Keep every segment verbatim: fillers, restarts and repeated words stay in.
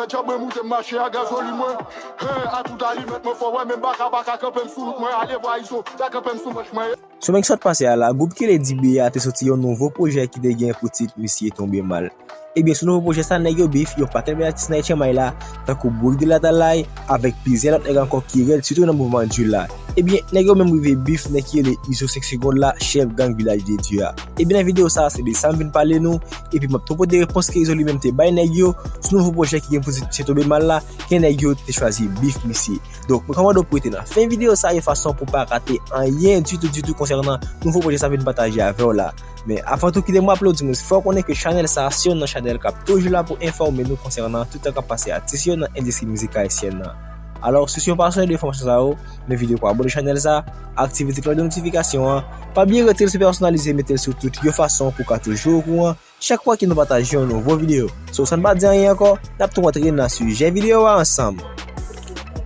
Djab mwen moute m mache a gazoli mwen. Hey, a tout alimèt mwen fò wè menm baka pa ka kanpe m sou wout mwen. Ale vwa Izo, ta kanpe m sou manch mwen. Semèn ki sot pase a la, gwoup ki rele D B A te soti yon nouvo pwojè ki te gen pou tit Misye Tonbe Mal. Ebyen, sou nouvo pwojè sa, nèg yo bif yon pakèt bèl atis nan H M I la, tankou Bourik de Latalay, avèk plizyè lòt nèg ankò ki rèd, sitou nan mouvman drill la. Ebyen, nèg yo menm rive bif nèg ki rele Izo senk segonn la, chèf gang Vilaj de Dye a. Ebyen, nan videyo sa, se de sa m vin pale nou, epi m ap tou pote repons ke Izo li menm te bay nèg yo sou nouvo pwojè ki gen pou tit Misye Tonbe Mal la, ke nèg yo te chwazi bif misye. Donk, mwen kòmande w pou rete nan fen videyo sa yon fason pou pa rate anyen ditou, ditou konsènan nouvo pwojè sa vin pataje avè w la. Men, avan tou, kite m raple w, timoun, fò w konnen ke chanèl sa se youn nan chanèl k ap toujou la pou enfòme nou konsènan tout sa k ap pase atis yo nan endistri mizik ayisyèn nan. Alò, si w se yon pasyone de enfòmasyon sa yo, men videyo pou abòne chanèl sa, aktive ti klòch de notifikasyon an, pa bliye retire l sou pèsonalize, mete l sou tout yon fason pou w ka toujou okouran chak fwa ke nou pataje yon nouvo videyo. So, san n pa di anyen ankò, n ap tou rantre nan sijè videyo a ansanm.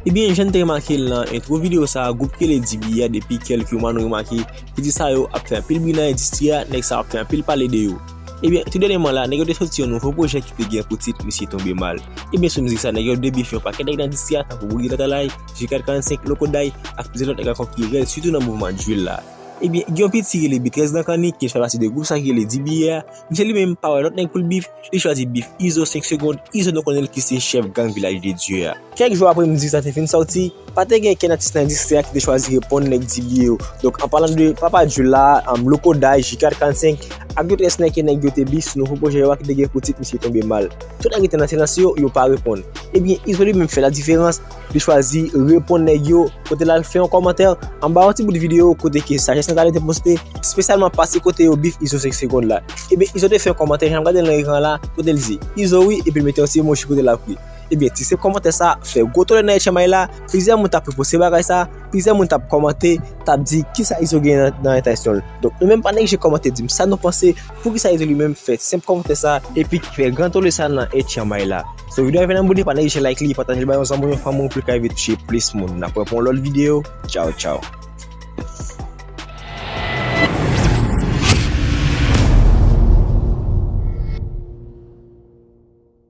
Ebyen, jan n te remake l nan entwo videyo sa a, gwoup ki rele D B A depi kèlke mwa nou remake, ki di sa yo ap fè anpil bri nan endistri a, nèg sa yo ap fè anpil pale de yo. Ebyen, tou dènyèman la, nèg yo te soti yon nouvo pwojè ki te gen pou tit Misye Tonbe Mal. Ebyen, sou mizik sa, nèg yo debif yon pakèt nèg nan endistri a, tankou Bourik de Latalay, J K karannsenk, Loko Day, ak plizyè lòt nèg ankò ki rèd, sitou nan mouvman drill la. Ebyen, gen yon piti rele B trèz nan Kannik, ki fè pati de gwoup sa ki rele D B A. Misye li menm pa wè lòt nèg pou l bif, li chwazi bif Izo senk segonn, Izo nou konnen l ki se chèf gang Vilaj de Dye a. Kèk jou apre mizik sa te fin sòti, pa te gen kenn atis nan endistri a ki te chwazi reponn nèg D B A yo. Donk, an palan de Papa Drill la, um, Loko Day, J K karannsenk, ak de trèz nèg ke nèg yo te bif sou nouvo pwojè yo a ki te gen pou tit Misye Tonbe Mal. Tout nèg ki te nan silans yo, yo pa reponn. Ebyen, Izo li menm fè ladiferans, li chwazi reponn nèg yo, kote l al fè yon kòmantè anba yon ti bout videyo kote ke Sajès Natale te poste, espesyalman pase kote yo bif Izo senk segonn la. Ebyen, Izo te fè yon kòmantè, jan m gade l nan ekran la, kote l di, Izo wi, epi l mete yon ti emoji kote l ap ri. Ebyen, ti senp kòmantè sa fè gwo tole nan H M I la, plizyè moun t ap reposte bagay sa, plizyè moun t ap kòmante, t ap di kisa Izo gen nan, nan entansyon l. Donk, nou menm pa neglije kòmante, di m sa nou panse, poukisa Izo li menm fè senp kòmantè sa, epi fè gran tole sa nan H M I la. So, videyo a vin nan bout li, pa neglije like li, pataje l bay yon zanmi w, yon fanmi w, pou l ka rive touche plis moun. N ap wè pou yon lòt videyo. Tchaw, tchaw.